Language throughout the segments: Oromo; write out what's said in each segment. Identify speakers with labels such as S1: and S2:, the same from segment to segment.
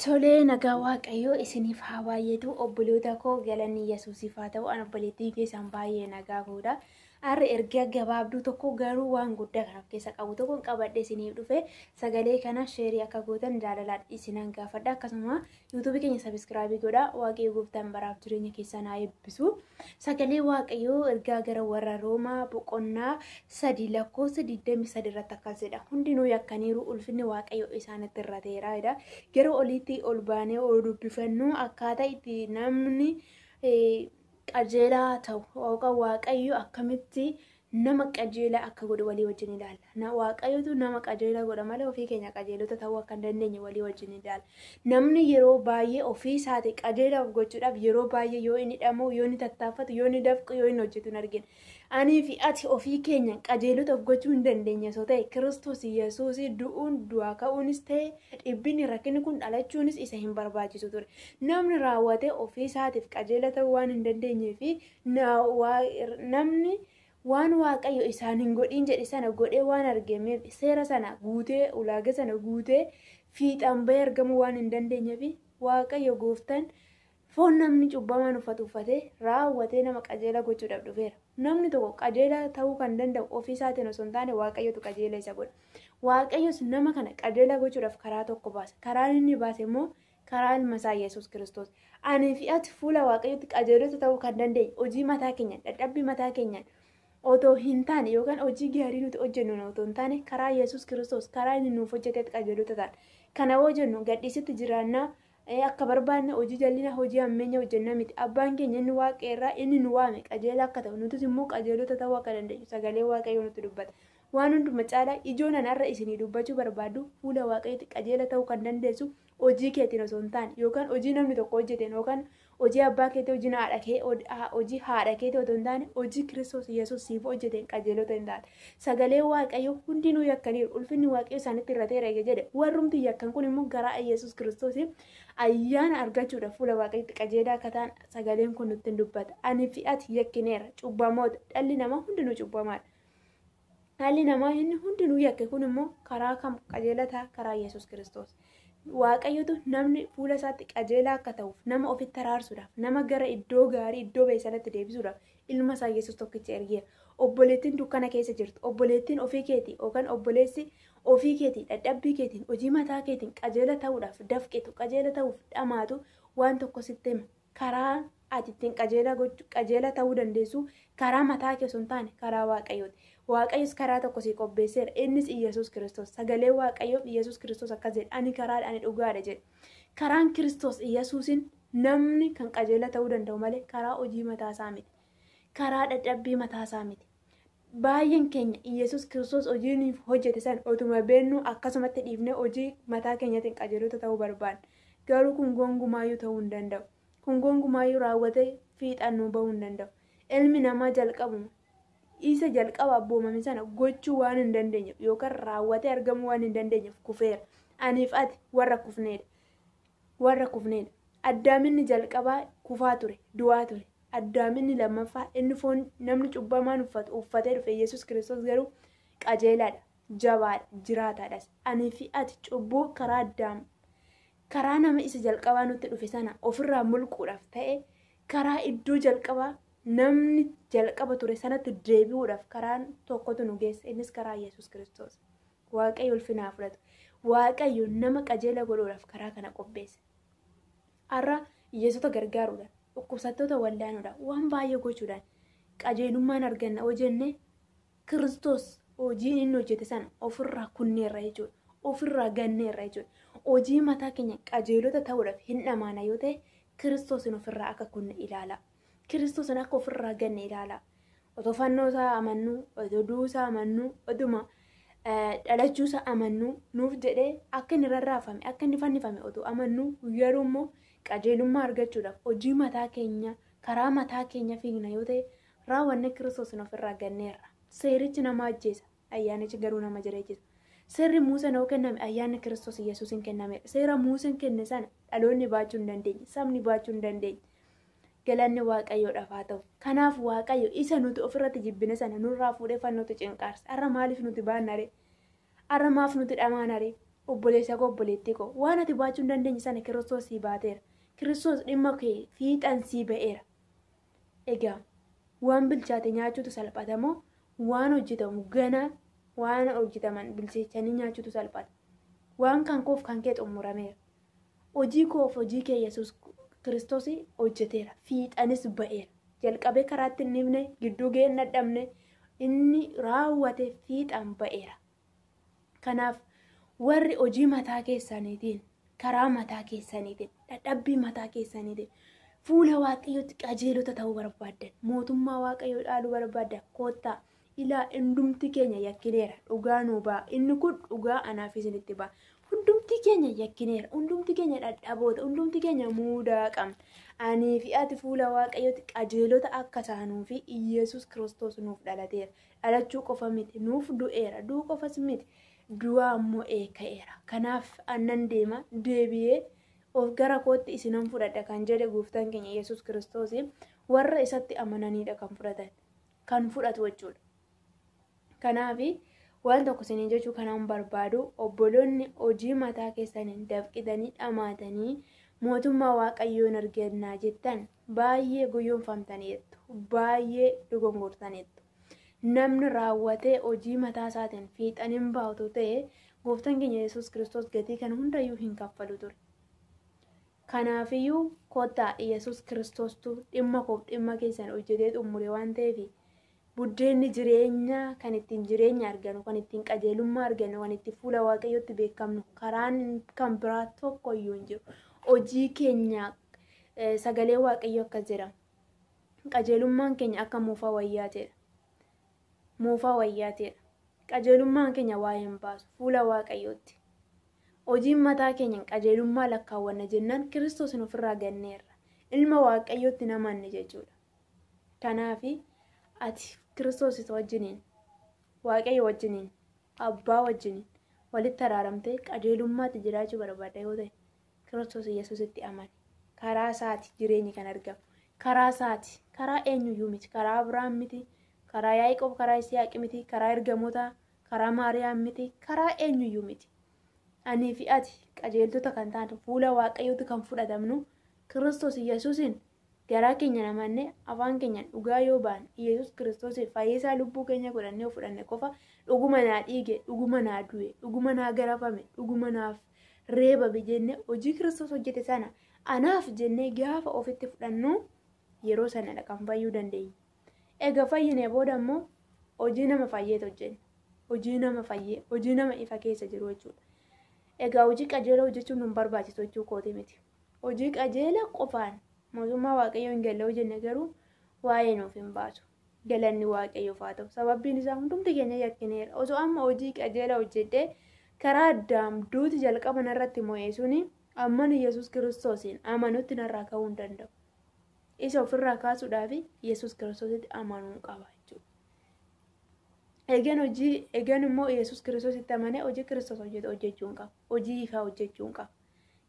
S1: Tolee, nagaa Waaqayyoo isiniif haa baay'atu. Obboloota koo, galanni Yesuusiif haa ta'u. An obboleettii keessan baay'ee nagaa koodha. Har'a ergaa gabaabduu tokko garuu waan guddaa kan of keessa qabu tokko qabadhee isiniif dhufe. Sagalee kana share akka gootan jaalalaan isinan gaafadha. Akkasuma YouTubeii keenya subscribe godhaa. Waaqayyo gooftaan baraaf jireenya keessan haa eebbisu. Sagalee Waaqayyoo ergaa gara warra Roomaa boqonnaa 3 lakkoofsa 23 irratti akkas jedha. "Hundinuu yakkaniiru, ulfinni Waaqayyo isaanitti irrateera" jedha. Gara oliitti ol baanee ol dubbifannu, akkaataa itti namni qajeelaa ta'u yookaan Waaqayyo akkamitti nama qajeelaa akka godhu walii wajjin ilaalla. Waaqayyotu nama qajeelaa godha malee ofii keenya qajeelota ta'uu akka hin dandeenye walii wajjin ilaalla. Namni yeroo baay'ee ofii isaatii qajeelaa of gochuudhaaf yeroo baay'ee yoo inni dhama'u, yoo inni tattaaffatu, yoo inni dafqu, yoo inni hojjetu hin argina. Anii fi ati ofii keenya qajeelota of gochuu hin dandeenye osoo ta'e, Kiristoos Yesuus du'uun, du'aa ka'uunis ta'e, dhibbinni rakkinni kun dhalachuunis isa hin barbaachisu ture. Namni raawwatee ofii isaatiif qajeela ta'uu waan hin dandeenyee fi namni waan Waaqayyo isaan hin godhin jedhe sana godhee waan argameef, seera sana guutee, ulaagaa sana guutee fiixaan bahee argamuu waan hin dandeenyeef, Waaqayyo gooftaan foon namni cubbamaan uffatu uffatee raawwatee nama qajeela gochuudhaaf dhufeera. Namni tokko qajeelaa ta'uu kan danda'u ofii isaatiin osoo hin taane, Waaqayyotu qajeela isa godha. Waaqayyos nama kana qajeelaa gochuudhaaf karaa tokko baasa. Karaan inni baase immoo karaa ilma isaa Yesuus Kiristoos. Ani fi ati fuula Waaqayyotti qajeelota ta'uu kan dandeenye hojii mataa keenyaan, dadhabbii mataa keenyaan otoo hin taane, yookaan hojii gaarii nuti hojjennu otoo hin taane, karaa Yesuus Kiristoos, karaa inni nuuf hojjetetti qajeelota ta'an. Kana yoo jennu, gadhiisitti jiraannaa, akka barbaanne hojii jal'ina, hojii hammeenya hojjenna miti. Abbaan keenya inni Waaqa irraa inni nu waame qajeela akka ta'u, nutis immoo qajeelota ta'uu akka dandeenyu sagalee Waaqayyoo nutti dubbata. Waan hunduma caalaa ijoon an har'a isinii dubbachuu barbaadu, fuula Waaqayyootti qajeela ta'uu kan dandeessu hojii keetiin osoo hin taane, yookaan hojii namni tokko hojjeteen, yookaan hojii abbaa keetii, hojii haadha kee, hojii haadha keetii otoo hin taane, hojii Kiristoos Yesuus siif hojjeteen qajeelota hin taate. Sagalee Waaqayyo "hundinuu yakkaniiru, ulfinni Waaqayyo isaanitti irrateera" jedhe. Warrumti yakkan kun immoo garaa Yesuus Kiristoos ayyaana argachuudhaaf fuula Waaqayyotti qajeelaa akka ta'an sagaleen kun nutti hin dubbata. Ani fi ati yakkineera, cubbamoota. Dhalli namaa hundinuu cubbamaadha. Dhalli namaa inni hundinuu yakke kun immoo karaa kam qajeelataa? Karaa Yesuus Kiristoos. Waaqayyotu namni fuula isaatti qajeelaa akka ta'uuf, nama ofitti araarsuudhaaf, nama gara iddoo gaarii, iddoo ba'e sanatti deebisuudhaaf ilma isaa Yesuus tokkicha ergeera. Obboleettiin dukkana keessa jirtu, obboleettiin ofii keetii yookaan obboleessi ofii keetii dadhabbii keetiin, hojii mataa keetiin qajeela ta'uudhaaf dafqitu, qajeela ta'uuf dhamaatu, waan tokko sitti hima. Karaa ati ittiin qajeela ta'uu dandeessu karaa mataa kee osoo hin taane karaa Waaqayyooti. Waaqayyos karaa tokko si qopheesseera. Innis Iyyasuus Kiristoos. Sagalee Waaqayyoo Iyyasuus Kiristoos akkas jedhe: "Ani karaadha, ani dhugaadha" jedhe. Karaan Kiristoos Iyyasuusin namni kan qajeela ta'uu danda'u malee karaa hojii mataasaa miti. Karaa dadhabbii mataasaa miti. Baay'een keenya Iyyasuus Kiristoos hojii nuuf hojjete sana otuma beennu akkasumatti dhiifnee hojii mataa keenyatiin qajeelota ta'uu barbaanna. Garuu kun gonkumaayyuu ta'uu hin danda'u. Kun gonkumaayyuu raawwatee fiixaan nuu bahuu hin danda'u. Ilmi namaa jalqabuma isa jalqaba abboomame sana gochuu waan hin dandeenyeef yookaan raawwatee argamuu waan hin dandeenyeef kufeera. Aniif ati warra kufneedha. Warra kufneedha. Addaaminni jalqabaa kufaa ture, du'aa ture. Addaaminni lammaffaa inni foon namni cubbamaan uffatu uffatee dhufe Yesuus Kiristoos garuu qajeelaadha, jabaadha, jiraataadhas. Anii fi ati cubbuu karaa Addaam, karaa nama isa jalqabaa nutti dhufe sana ofirraa mulquudhaaf ta'e, karaa iddoo jalqabaa namni jalqaba ture sanatti deebi'uudhaaf karaan tokkotu nu geessa. Innis karaa Yesuus Kiristoos. Waaqayyo ulfinaa fudhatu. Waaqayyo nama qajeela godhuudhaaf karaa kana qopheesse. Har'a hiyyeessota gargaaruudhaan, dhukkubsattoota wallaanuudhaan, waan baay'ee gochuudhaan qajeelummaan arganna hojjenne, Kiristoos hojii inni hojjete sana ofirraa kunneerra jechuudha. Ofirraa ganneerra jechuudha. Hojii mataa keenya qajeelota ta'uudhaaf hin dhamaana yoo ta'e, Kiristoosin ofirraa akka kunne ilaala. Kiristoosin akka ofirraa ganne ilaala. Otoo fannoo isaa amannuu, otoo du'uu isaa amannuu, otuma dhalachuu isaa amannuu, nuuf jedhee akka inni rarraafame, akka inni fannifame otoo amannuu, garuu immoo qajeelummaa argachuudhaaf hojii mataa keenya, karaa mataa keenya fiigna yoo ta'e, raawwanne Kiristoosin ofirraa ganneerra. Seerichi nama ajjeesa, ayyaanichi garuu nama jireechisa. Seerri Muuseen yoo kenname, ayyaanni Kiristoos Yesuusin kennamedha. Seera Muuseen kenne sana dhaloonni baachuu hin dandeenye, sabni baachuu hin dandeenye. Galanni Waaqayyoodhaaf haa ta'u. Kanaaf Waaqayyo isa nuti ofirratti jibbine sana nurraa fuudhee fannootti cinqaarsa. Har'a maaliif nuti baannaree? Har'a maaf nuti dhamaanaree? Obboleessa koo, obboleettii koo, waan ati baachuu hin dandeenye sana Kiristoos sii baateera. Kiristoos dhimma kee fiixan sii ba'eera. Egaa waan bilchaate nyaachuutu salphatamoo waan hojjetamu gana waan hojjetaman bilcheechanii nyaachuutu salphata? Waan kan koof kan kee xumurameera. Hojii koof hojii kee Yesuus Kiristoos hojjeteera. Fiixanis ba'eera. Jalqabee karaatti hin dhibne, gidduu ga'ee hin dadhabne, inni raawwate fiixan ba'eera. Kanaaf warri hojii mataa keessaniitiin, karaa mataa keessaniitiin, dadhabbii mataa keessaniitiin fuula Waaqayyootti qajeelota ta'uu barbaaddan, mootummaa Waaqayyoo dhaaluu barbaaddan, koottaa ilaa, hundumti keenya yakkineera, dhugaa nuu ba'a. Inni kun dhugaa anaaf isinitti ba'a. Hundumti keenya yakkineera, hundumti keenya dadhaboota, hundumti keenya muudaa qabna. Anii fi ati fuula Waaqayyootti qajeelota akka taanuu fi Iyyasuus Kiristoos nuuf dhalateera. Dhalachuu qofa miti, nuuf du'eera, du'uu qofas miti, du'aa immoo ka'eera. Kanaaf annan deema, deebi'ee of gara kootti isinan fudhadha kan jedhe gooftaan keenya Yesuus Kiristoos warra isatti amananiidha kan fudhatan, kan fudhatu jechuudha. Kanaaf waan tokko isiniin jechuu kanaan barbaadu, obboloonni hojii mataa keessaniin dafqitanii dhamaatanii mootummaa Waaqayyoon argannaa jettan baay'ee gowwoomfamtaniittu, baay'ee dogongortaniittu. Namni raawwatee hojii mataa isaatiin fiixan hin baatu ta'e gooftaan keenya Yesuus Kiristoos gatii kana hundayyuu hin kaffalu ture. Kanaafiyyuu kottaa, Yesuus Kiristoostu dhimma koof dhimma keessan hojjetee xumure waan ta'eef, buddeenni jireenyaa kan ittiin jireenya argannu, kan ittiin qajeelummaa argannu, kan ittiin fuula Waaqayyootti beekamnu karaan kan biraa tokko iyyuu hin jiru. Hojii keenya, sagalee Waaqayyoo akkas jedhama. Qajeelummaan keenya akka moofaa wayyaa jedha. Moofaa wayyaa jedha. Qajeelummaan keenya waa'ee hin baasu fuula Waaqayyootti. Hojiin mataa keenya qajeelummaa lakkaawwanna jennaan Kiristoos ofirraa ganneerra. Ilma Waaqayyootti namanne jechuudha. Kanaaf ati Kiristoos wajjiniin, Waaqayyo wajjiniin, Abbaa wajjiniin walitti araaramtee qajeelummaatti jiraachuu barbaadda yoo ta'e, Kiristoos Yesuusitti amani. Karaa isaati jireenyi kan argamu. Karaa isaati. Karaa eenyuyyuu miti. Karaa Abiraam miti. Karaa Yaaqoob, karaa Yisihaaq miti. Karaa ergamootaa, karaa Maariyaam miti. Karaa eenyuyyuu miti. Anii fi ati qajeeltota kan taatu, fuula Waaqayyootti kan fudhatamnu, Kiristoos Yesuusiin garaa keenya namanne, afaan keenyaan dhugaa yoo ba'an, Yesuus Kiristoos fayyisaa lubbuu keenya godhannee fudhanne qofa, dhuguma naa dhiige, dhuguma naa du'e, dhuguma naa garafame, dhuguma naaf reebame jennee hojii Kiristoos hojjete sana anaaf jennee gaafa ofitti fudhannu yeroo sanadha kan fayyuu dandeenya. Egaa fayyinee booda immoo hojii nama fayyeetu hojjenna. Hojii nama fayyee, hojii nama ifa keessa jiru jechuudha. Egaa hojii qajeelaa hojjechuun nu barbaachisu jechuu kooti miti. Hojii qajeela qofaan mootummaa Waaqayyoo hin galle hojjenne garuu waa'ee nuuf hin baasu. Galanni Waaqayyoof haa ta'u. Sababbiin isaa hundumti keenya yakkineera. Osoo amma hojii qajeelaa hojjedhee karaa Addaam duuti jalqaba narratti mo'ee suni amman Yesuus Kiristoosiin amanutti narraa ka'uu hin danda'u. Isa ofirraa kaasuudhaaf Yesuus Kiristoositti amanuu qaba jechuudha. Egaan hojii, egaan immoo Yesuus Kiristoositti amanee hojii Kiristoos hojjetu hojjechuu hin qabu. Hojii ifaa hojjechuu hin qabu.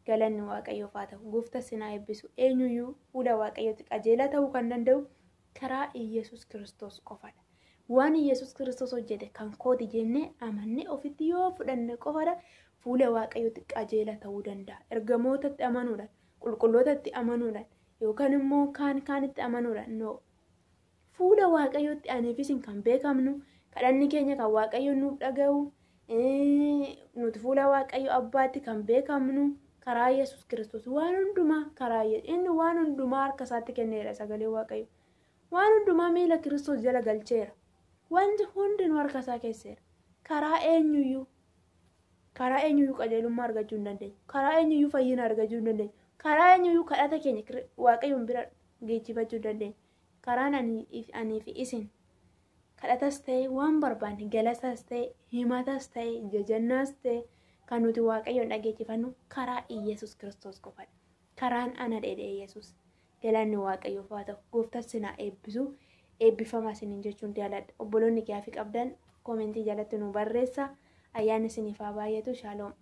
S1: Galanni Waaqayyoof haa ta'u. Gooftaa sinaa eebbisu. Eenyuyyuu fuula Waaqayyootti qajeelaa ta'uu kan danda'u karaa Yesuus Kiristoos qofadha. Waan Yesuus Kiristoos hojjete kan kooti jennee amannee ofitti yoo fudhanne qofadha fuula Waaqayyootti qajeela ta'uu danda'a. Ergamootatti amanuudhaan, qulqullootatti amanuudhaan, yookaan immoo kaan kaanitti amanuudhaan no. Fuula Waaqayyootti aniif isin kan beekamnu, kadhanni keenya kan Waaqayyo nuuf dhaga'u, nuti fuula Waaqayyo Abbaatti kan beekamnu karaa Yesuus Kiristoos. Waan hundumaa karaa inni waan hundumaa harka isaatti kenneera sagalee Waaqayyo. Waan hundumaa miila Kiristoos jala galcheera. Wanti hundinuu harka isaa keesseera. Karaa eenyuyyuu qajeelummaa argachuu hin dandeenyu. Karaa eenyuyyuu fayyina argachuu hin dandeenyu. Karaa eenyuyyuu kadhata keenya Waaqayyoon bira geejjibachuu hin dandeenyu. Karaan anii fi isin kadhatas ta'e, waan barbaanne galatas ta'e, himatas ta'e, jajannaas ta'e, kan nuti Waaqayyoon dhageessifannu karaa Iyyasuus Kiristoos qofadha. Karaan ana dheedhee Yesuus. Galanni Waaqayyoof haa ta'u. Gooftaan sinaa eebbisu. Eebbifamaa isiniin jechuun jaaladha. Obboloonni gaaffii qabdan koomentii jalatti nu barreessa. Ayyaanni isiniif haa baay'atu. Shaaloom.